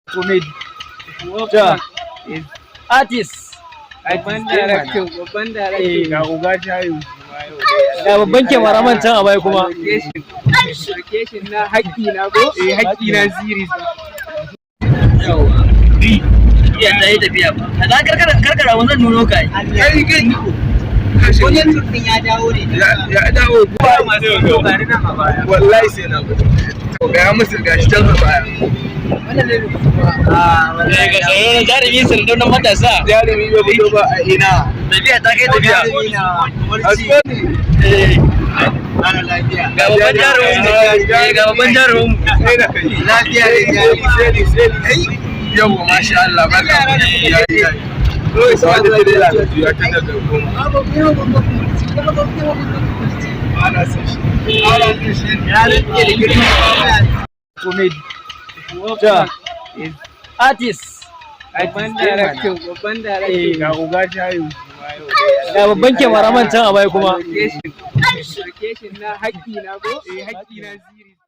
Comedy. To, artist. Babban director, babban director. Ga uga shayu. Ga babban cameraman can a baya kuma. Location na Haƙƙi Na ko? Eh, Haƙƙi Na series. Iya, ta yi tafiya ba. Da karkara karkara, wannan nuno kai. Kai kai. Wajen turfin ya dawo ne. Ya dawo. Wallahi sai na fito. To, ga musu gashi can a baya. Ga tsaye jarumi sardaunan matasa. Jarumi bai fito ba a ina? Tafiya ta kai tafiya. Asali. Eh, Mara lafiya. ga babban jarumin mu. Eh, ga babban jarumin mu. Sai da kai. Lafiya ne jarumi. Seli seli seli. Yawwa, masha Allah, barka. Ya yi. Sai wata tirela ta juya ta daga 10. Ana son shi. Ana son shi. Ya rike da girma. Comedy. To, artist. Babban director, babban director. Ga uga shayu. Ga babban cameraman can a baya kuma. Location na Haƙƙi Na ko? Eh, Haƙƙi Na series.